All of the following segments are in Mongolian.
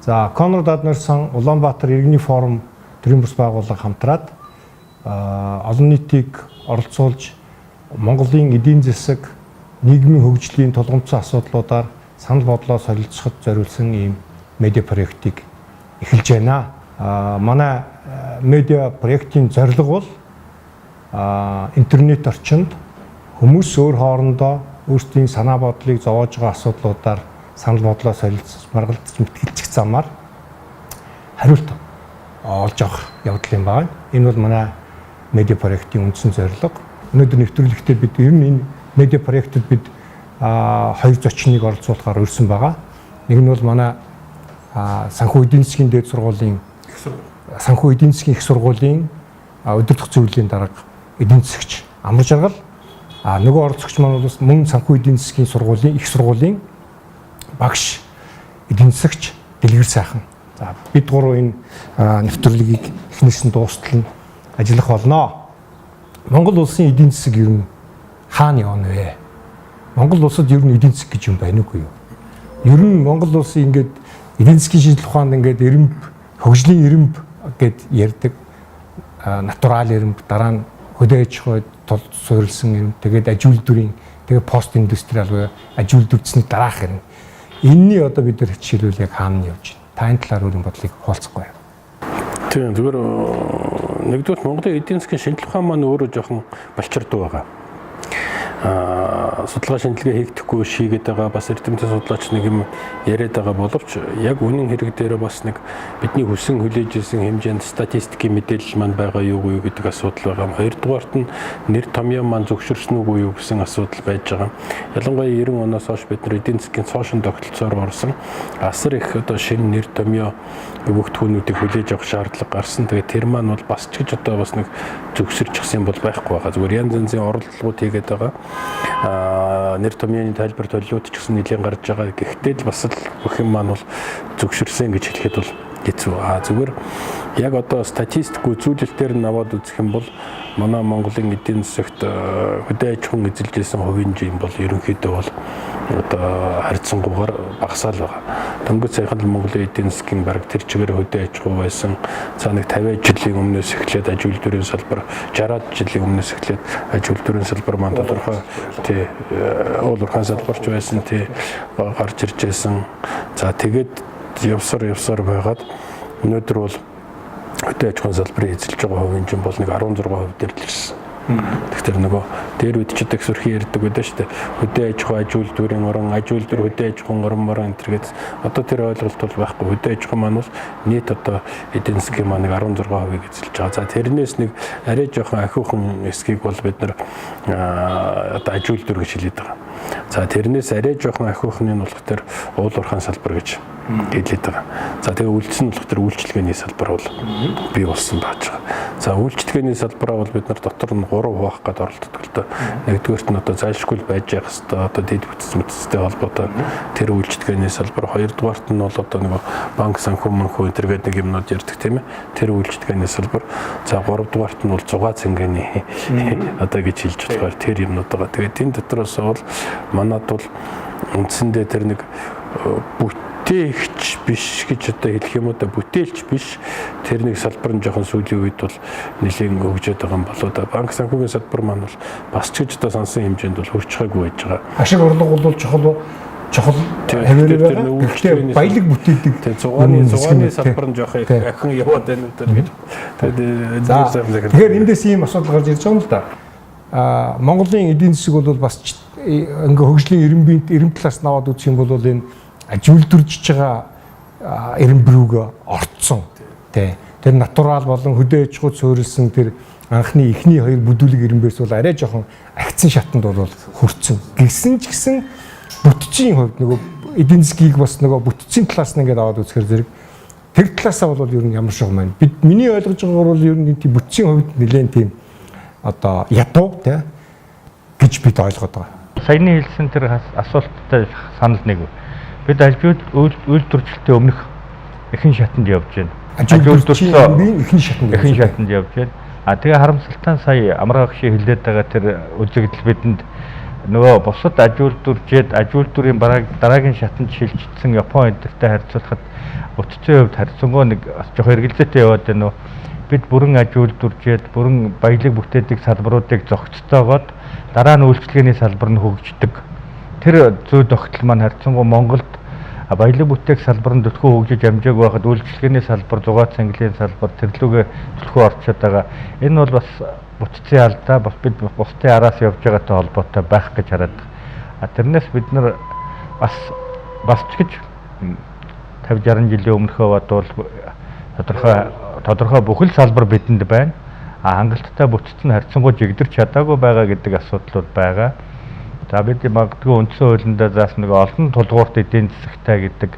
За, Конрад Аднерсон, Улаанбаатар иргэний форум төрийн бус байгууллага хамтраад олон нийтийг оролцуулж Монголын эдийн засаг, нийгмийн хөгжлийн тулгамдсан асуудлуудаар санал бодлоо солилцоход зориулсан ийм медиа проектыг эхэлж байна. Манай медиа проектын зорилго бол интернет орчинд хүмүүс өөр хоорондоо өөрсдийн санаа бодлыг зовоож байгаа асуудлуудаар санал бодлоо солилцож, маргалдаж, мэтгэлцэх замаар хариулт олж авах явдал юм байна. Энэ бол манай медиа проектын үндсэн зорилго. Өнөөдөр нэвтрүүлэгтээ бид ер нь энэ медиа проектэд бид хоёр зочныг оролцуулахаар урьсан байгаа. Нэг нь бол манай санхүү эдийн засгийн дээд сургуулийн санхүү эдийн засгийн их сургуулийн удирдах зөвлөлийн дарга, эдийн засагч Амар Жаргал. Нөгөө оролцогч маань бол мөн санхүү эдийн засгийн сургуулийн их сургуулийн багш, эдийн засагч Дэлгэр Сайхан. За, бид гурав энэ нэвтрүүлгийг эхнээс нь дуустал нь ажиллах болно. Монгол улсын эдийн засаг ер нь хаана явна вэ? Монгол улсад ер нь эдийн засаг гэж юм байна уугүй юу? Ер нь Монгол улсын ингээд эдийн засгийн шинжлэх ухаанд ингээд эрэмб, хөгжлийн эрэмб гээд ярьдаг. Натурал эрэмб, дараа нь хөдөө аж ахуйд тул суурилсан эрэмб, тэгээд аж үйлдвэрийн, тэгээд пост индустриал буюу аж үйлдвэрчсний дараах эрэмб. Энэний одоо бид нар жишээлбэл яг хаана явж байна? Та энэ талаар өөрийн бодлыг хуваалцахгүй юу? Тийм, зүгээр нэгдүгээр Монголын эдийн засгийн шинжлэх ухаан маань өөрөө жоохон балчирдуу байгаа. Судалгаа шинжилгээ хийгдэхгүй шийгээд байгаа, бас эрдэмтэн судлаач нэг юм яриад байгаа боловч яг үнэн хэрэг дээр бас нэг бидний хүсэн хүлээж ирсэн хэмжээнд статистикийн мэдээлэл маань байгаа юу юу гэдэг асуудал байгаа. Хоёрдугаарт нь нэр томьёо маань зөвшөөрсөн үгүй юу гэсэн асуудал байж байгаа. Ялангуяа 90 оноос хойш бид нар эдийн засгийн цоошин тогтолцоор орсон. Асар их одоо шинэ нэр томьёо өгөгдхүүнүүдийг хүлээж авах шаардлага гарсан. Тэгээд тэр маань бол бас ч гэж одоо бас нэг зөвшөөрчихсэн юм бол байхгүй байгаа. Зүгээр янз янзын оролдлогууд хийгээд байгаа. Нэр томьёоны тайлбар төллүүд ч гэсэн нэлийн гарч байгаа. Гэхдээ л бас л бүх юм маань бол зөвшөөрсөн гэж хэлэхэд бол хэцүү. Зүгээр яг одоо статистик үзүүлэлтээр нь аваад үзэх юм бол манай Монголын эдийн засагт хөдөө аж ахуйн эзэлж исэн хувийн жим бол ерөнхийдөө бол одоо харьцангуйгаар багасаал байгаа. Дөнгөж саяхан л Монголын эдийн засгийн бараг тэр чигээр хөдөө аж ахуй байсан. За, нэг 50 жилийн өмнөөс эхлээд аж үйлдвэрийн салбар, 60 жилийн өмнөөс эхлээд аж үйлдвэрийн салбар маань тодорхой тий уул уурхайн салбарч байсан, тий гарч ирж байсан. За, тэгээд явсаар явсаар байгаад өнөөдөр бол хөдөө аж ахуйн салбарын эзэлж байгаа хувийн жим бол нэг 16% дээр л ирсэн. Тэгэхээр нөгөө дээр үед ч одоо их сүрхий ярьдаг байдаг шүү дээ. Хөдөө аж ахуй аж үйлдвэрийн орон, аж үйлдвэр хөдөө аж ахуйн орон морон энэ төр гэж одоо тэр ойлголт бол байхгүй. Хөдөө аж ахуй маань бол нийт одоо эдийн засгийн маань нэг 16%-ийг эзэлж байгаа. За, тэрнээс нэг арай жоохон ахиухан эсхийг бол бид нар одоо аж үйлдвэр гэж хэлээд байгаа. За, тэрнээс арай жоохон ахиухны нь болох тэр уул уурхайн салбар гэж хэлээд байгаа. За, тэгээ үлдсэн нь болох тэр үйлчилгээний салбар бол бий болсон байж байгаа. За, үйлчилгээний салбараа бол бид нар дотор нь гурав хуваах гээд оролддог л доо. Нэгдүгээрт нь одоо зайлшгүй байж явах хэвээр одоо дэд бүтэц бүтцтэй холбоотой тэр үйлчилгээний салбар. Хоёрдугаарт нь бол одоо нэг банк, санхүү, мөнхүү энэ төр гэдэг нэг юмнууд ярьдаг, тийм ээ. Тэр үйлчилгээний салбар. За, гуравдугаарт нь бол зугаа цэнгэний одоо гэж хэлж болохоор тэр юмнууд байгаа. Тэгээд энэ дотроос бол манад бол үндсэндээ тэр нэг бүтээгч биш гэж одоо хэлэх юм уу да, бүтээлч биш тэр нэг салбар нь жоохон сүүлийн үед бол нэлийн хөгжөөд байгаа юм болоо да. Банк санхүүгийн салбар маань бол бас ч гэж одоо сансан хэмжээнд бол хүрч байгаагүй байж байгаа. Ашиг орлого бол чухал чухал хаваар байгаа. Гэхдээ баялаг бүтээдэг тий зугааны салбар нь жоохон ахин яваад байна уу гэж. Тэгээд тэгэхээр эндээс ийм асуудал гарч ирж байгаа юм л да. Монголын эдийн засаг бол бас ингээ хөгжлийн эрэмбийн эрэмб талаас нь аваад үзэх юм бол энэ аж үйлдвэрлэж байгаа эрэмб рүүгээ орцсон. Тэ. Тэр натурал болон хөдөө аж ахуйд суурилсан тэр анхны эхний хоёр бүдүүлэг эрэмбээс бол арай жоохон агцсан шатанд бол хүрцэн. Гисэн ч гэсэн бүтцийн хувьд нөгөө эдийн засгийг бас нөгөө бүтцийн талаас нь ингээд аваад үзэхэр зэрэг тэр талаасаа бол ер нь ямар шиг маань бид миний ойлгож байгаагаар бол ер нь тийм бүтцийн хувьд нэлээд тийм одоо ядуу тий гэж бид ойлгоод байгаа. Саяны хэлсэн тэр асуулттай санал нэг. Бид аж үйлдвэрчлэлтийн өмнөх эрхэн шатанд явж байна. Аж үйлдвэрчлийн эрхэн шатанд эрхэн шатанд явж байна. А тэгээ харамсалтай нь сая Амраа багшийн хэлээд байгаа тэр үзэгдэл бидэнд Нөгөө бусад аж үйлдвэржээд аж үйлдвэрийн дараагийн шатанд шилжчихсэн Япон эдэртэй харьцуулахад бүтцийн хувьд харьцангуй нэг бас жоох эргэлзээтэй яваад байна уу? Бид бүрэн аж үйлдвэржээд бүрэн баялаг бүтээдэг салбаруудыг зохицтойгоод дараа нь үйлчилгээний салбар нь хөгждөг. Тэр зүй тогтол маань харьцангуй Монголд баялаг бүтээх салбар нь түлхүү хөгжиж амжаагүй байхад үйлчилгээний салбар, зугаа цэнгэлийн салбар тэрлүүгээ түлхүү орчод байгаа. Энэ бол бас бүтцийн алдаа, бас бид бусдын араас явж байгаатай холбоотой байх гэж хараад. Тэрнээс бид нар бас бас ч гэж 50 60 жилийн өмнөхөө бодвол тодорхой бүхэл салбар бидэнд байна. Хангалттай бүтц нь харьцангуй жигдэрч чадаагүй байгаа гэдэг асуудлууд байгаа. За бид магадгүй үндсэн хуулиндаа заасан нэг олон тулгуурт эдийн засагтай гэдэг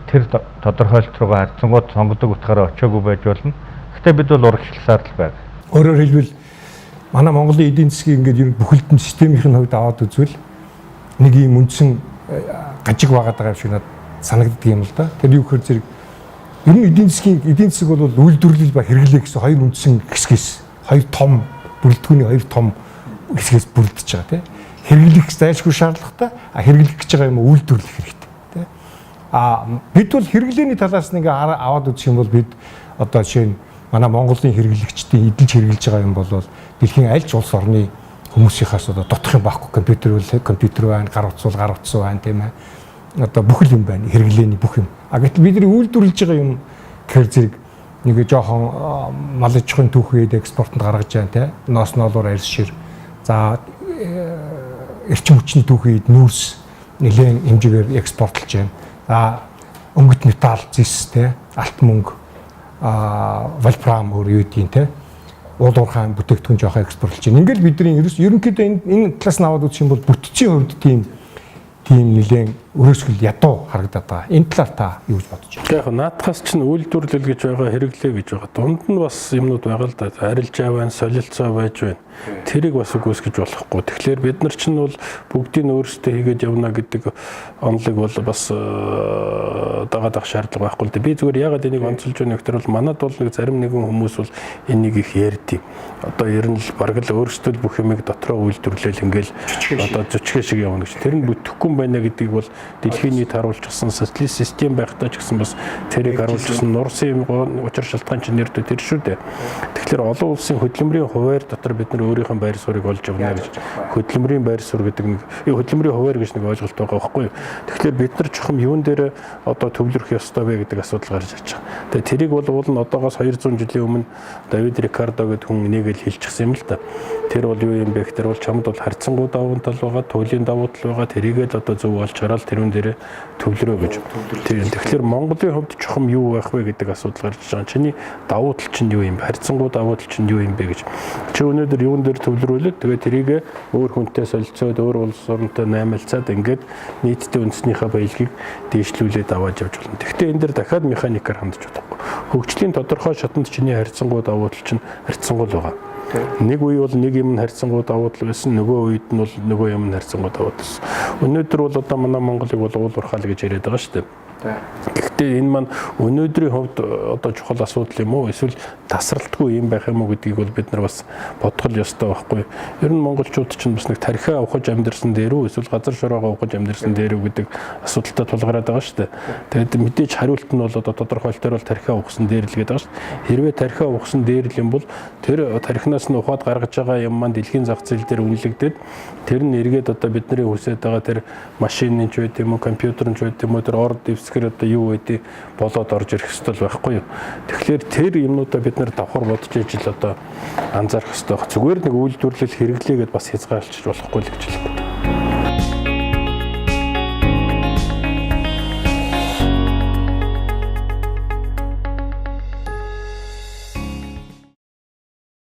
тэр тодорхойлолт руугаа харьцангуй сонгодог утгаараа очиагүй байж болно. Гэхдээ бид бол урагшласаар л байна. Өөрөөр хэлбэл манай Монголын эдийн засгийг ингээд ер нь бүхэлдэн системийн хувьд аваад үзвэл нэг ийм үндсэн гажиг байгаад байгаа юм шиг надад санагддаг юм л да. Тэр юу гэхээр зэрэг ер нь эдийн засаг бол үйлдвэрлэл ба хэрэглээ гэсэн хоёр үндсэн хэсгээс, хоёр том бүрэлдэхүүний хоёр том хэсгээс бүрдэж байгаа тийм. Хэрэглэх зайлшгүй шаардлагатай, хэрэглэх гэж байгаа юм үйлдвэрлэх хэрэгтэй тийм. Бид бол хэрэглээний талаас нь ингээ аваад үзэх юм бол бид одоо жишээ нь манай Монголын хэрэглэгчдийн эдэлж хэрэглэж байгаа юм бол дэлхийн аль ч улс орны хүмүүсийнхаас одоо дутах юм байхгүй. Компьютер бол компьютер байна, гар утас бол гар утас байна тийм ээ. Одоо бүх юм байна, хэрэглээний бүх юм. Гэтэл бидний үйлдвэрлэж байгаа юм гэхэр зэрэг нэг жоохон мал аж ахуйн түүхийд экспортод гаргаж байна тийм. Ноос ноолоор арьс шир. За эрчим хүчний түүхийд нүүрс нэлээд хэмжээгээр экспортлж байна. За өнгөт металл, зис тийм, алт мөнгө, вольфрам өөр юу гэдгийг тийм уул уурхайн бүтээгдэхүүн жоохон экспортлж байна. Ингээл бидний ерөнхийдөө энэ талаас нь аваад үзэх юм бол бүтцийн хувьд тийм нэлээд өрөөсгөл ядуу харагдаад байгаа. Энэ талаар та юу гэж бодож байна? Яг наадхаас чинь үйлдвэрлэл гэж байгаа, хэрэглээ гэж байгаа. Дунд нь бас юмнууд байгаа л да. Арилжаа байна, солилцоо байж байна. Тэрийг бас үгүйсгэж болохгүй. Тэгэхээр бид нар чинь бол бүгдийг нь өөрсдөө хийгээд явна гэдэг онолыг бол бас дагаад авах шаардлага байхгүй л дээ. Би зүгээр ягаад энийг онцолж байна гэхээр бол манад бол нэг зарим нэгэн хүмүүс бол энийг их ярьдیں۔ Одоо ер нь л бараг л өөрсдөө бүх юмыг дотроо үйлдвэрлээл ингээл одоо зөчгөө шиг явна гэж. Тэр нь бүтэхгүй юм байна гэдгийг бол дэлхийн нийт харуулчихсан, социалист систем байхдаа ч гэсэн бас тэрийг харуулчихсан, нурсын учир шалтгаан чинь нэрдүү тэр шүү дээ. Тэгэхээр олон улсын хөдөлмөрийн хуваар дотор бид нар өөрийнхөө байр суурийг олж явна гэж, хөдөлмөрийн байр суурь гэдэг нэг хөдөлмөрийн хуваар гэж нэг ойлголт байгаа байхгүй юу. Тэгэхээр бид нар чухам юун дээр одоо төвлөрөх ёстой вэ гэдэг асуудал гарч ирж байгаа. Тэгээ тэрийг бол уул нь одоогоос 200 жилийн өмнө Давид Рикардо гэдэг хүн энийг л хэлчихсэн юм л да. Тэр бол юу юм бэ гэхээр бол чамд бол харьцангуй давуу тал байгаа, туйлын давуу тал байгаа, тэрийгээ л одоо зөв олж хараад тэрүүн дээр төвлөрөө гэж. Тийм. Тэгэхээр Монголын хувьд чухам юу байх вэ гэдэг асуудал гарч ирж байгаа. Чиний давуу тал чинь юу юм бэ? Харьцангуй давуу тал чинь юу юм бэ гэж. Чи өнөөдөр юун дээр төвлөрүүлээд тэгээ тэрийгээ өөр хүнтэй солилцоод, өөр улс орнтой наймалцаад ингээд нийтдээ үндэснийхээ баялагийг дээшлүүлээд аваад явж болно. Тэгэхдээ энэ дээр дахиад механикаар хандж болохгүй. Хөгжлийн тодорхой шатанд чиний харьцангуй давуу тал чинь харьцангуй л байгаа. Нэг үе бол нэг юм нь харьцангуй давуу тал байсан, нөгөө үед нь бол нөгөө юм нь харьцангуй давуу тал байсан. Өнөөдөр бол одоо манай Монголыг бол уул уурхаал гэж яриад байгаа шүү дээ. Гэхдээ энэ маань өнөөдрийн хувьд одоо чухал асуудал юм уу эсвэл тасралтгүй юм байх юм уу гэдгийг бол бид нар бас бодох л ёстой байхгүй. Ер нь монголчууд чинь бас нэг тархиа ухаж амьдарсан дээр үү эсвэл газар шороогоо ухаж амьдарсан дээр үү гэдэг асуудалтай тулгараад байгаа шүү дээ. Тэгээд мэдээж хариулт нь бол одоо тодорхойлолтоор бол тархиа ухсан дээр л гэдэг байгаа шүү дээ. Хэрвээ тархиа ухсан дээр л юм бол тэр тархинаас нь ухаад гаргаж байгаа юм маань дэлхийн зах зээл дээр үнэлэгдээд тэр нь эргээд одоо бидний хүсэж байгаа тэр машины ч байд юм уу, компьютер ч байд юм уу, тэр ор дэвсгэр одоо юу байдгийг болоод орж ирэх ёстой л байхгүй юу. Тэгэхээр тэр юмнуудаа бид нэр давхар бодож ижил одоо анзаарах ёстой. Зүгээр нэг үйлдвэрлэл хэрэглээгээд бас хязгаарлалчих болохгүй л гэж хэлдэг.